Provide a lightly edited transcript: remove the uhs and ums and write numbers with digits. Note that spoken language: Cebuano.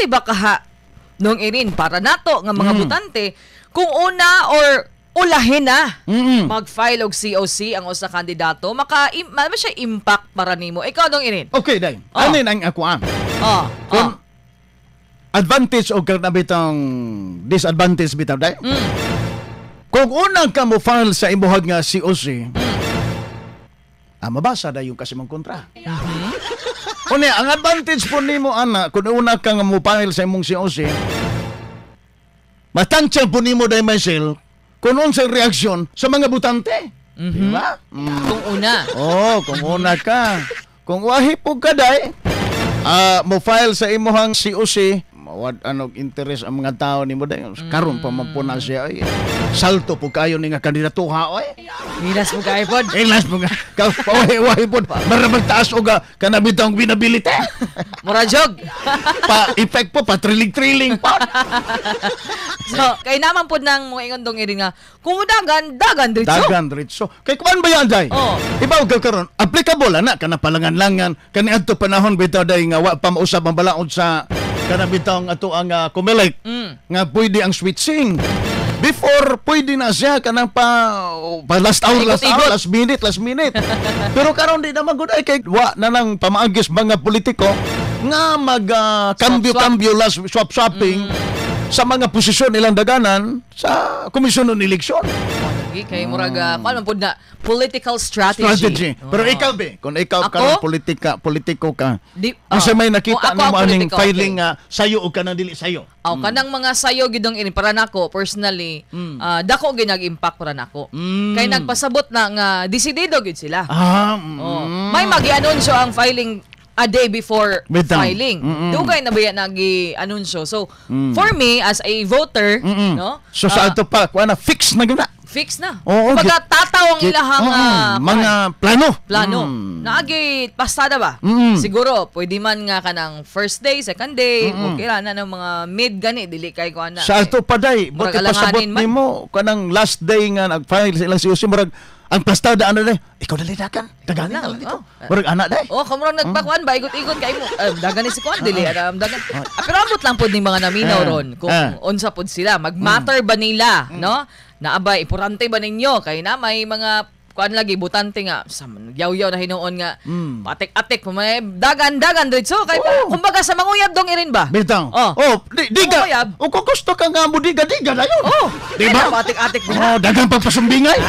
Importante ba kaha nung irin para nato nga mga botante kung una or ulahin na mag-file og COC ang usa kandidato, maka ma siya impact para nimo, ikaw, dong irin? Okay, day. Oh. Anin ang ako ah. Kung advantage o kana bitang disadvantage bitaw, day. Kung unang ka mo file sa imuhag nga COC, mabasa dayon kasi mong kontra. Unya, ang advantage po nimo ana, kung una ka nga mo file sa imong COC, matansya po nimo day myself kung unsay reaksyon sa mga butante. Di ba? Kung una. Oh, kung una ka. Kung wahi po ka day, mo file sa imuhang COC, mawad anog interest ang mga tao nimo day. Karon pa man po na siya ay. Salto po kayo ni nga kandidatuha oy. Hilas mo kayo pod. Eh, last mo nga. Ka wahi wahi po. Mara magtaas og kana bitong binabilite. Mura jog. Pa effect po pa triling-triling pa. So, kay naman pod nang mga ingon dong irin nga kung dagan dagan diretso. Dagan diretso. Kay kuan ba yan day? Oh. Ibaw ka karon, applicable ana kana palangan-langan kani adto panahon bitaw day nga wa pa mausab ang balaod sa kana bitaw ang ato ang COMELEC nga pwede ang switching. Before, pwede na siya kanang pa last hour, last hour, Ikot-ikot. Last minute, last minute. Pero karon di naman gud ay kay wa na nang pamaagis mga politiko nga mag cambio-cambio, last swap swapping sa mga posisyon nilang daganan sa komisyon ng eleksyon. Lagi kay murag kuan man pod na political strategy. Strategy. Pero ikaw be, kung ikaw Ako? karon politika, politiko ka. Di, Asa oh. may nakita Kung ako nimo ang aning politiko, filing okay. nga sayo o kanang dili sayo? Aw, kanang mga sayo gidong ini para nako personally, dako gyud nag-impact para nako. Kay nagpasabot na nga desidido gyud sila. Oh. May magi-anunsyo ang filing a day before Bitaw. Filing. Dugay na ba yan nagi-anunsyo? So, for me as a voter, no? So sa ato pa, kuan na fix na gyud na. Fix na. Oo, Kumbaga tataw ang ilahang mga plano. Plano. Naagi pastada ba? Siguro pwede man nga kanang first day, second day, okay ra na ng mga mid gani dili kay kuan na. Sa ato pa day, Murag buti pasabot alanganin man. nimo kanang last day nga nag-file sa ilang COC, murag ang pastada ano day, ikaw dali dagan, daganin na lang dito. Murag ana day. Oh, kamurang nagpakuan ba igot-igot kay mo. Dagan ni si kuan dili dagan. Pero ambot lang pod ning mga naminaw ron kung unsa pod sila, magmatter ba nila, no? Naabay importante ba ninyo kay na may mga kuan lagi butante nga sa yaw-yaw na hinuon nga patik-atik may dagan-dagan diretso kay kumbaga sa manguyab dong irin ba? Bitaw. Oh. Oh, di, diga. Manguyab. O kung gusto ka nga mo diga diga dayon. Oh, Di ba? patik-atik. Oh, dagang pagpasumbingay.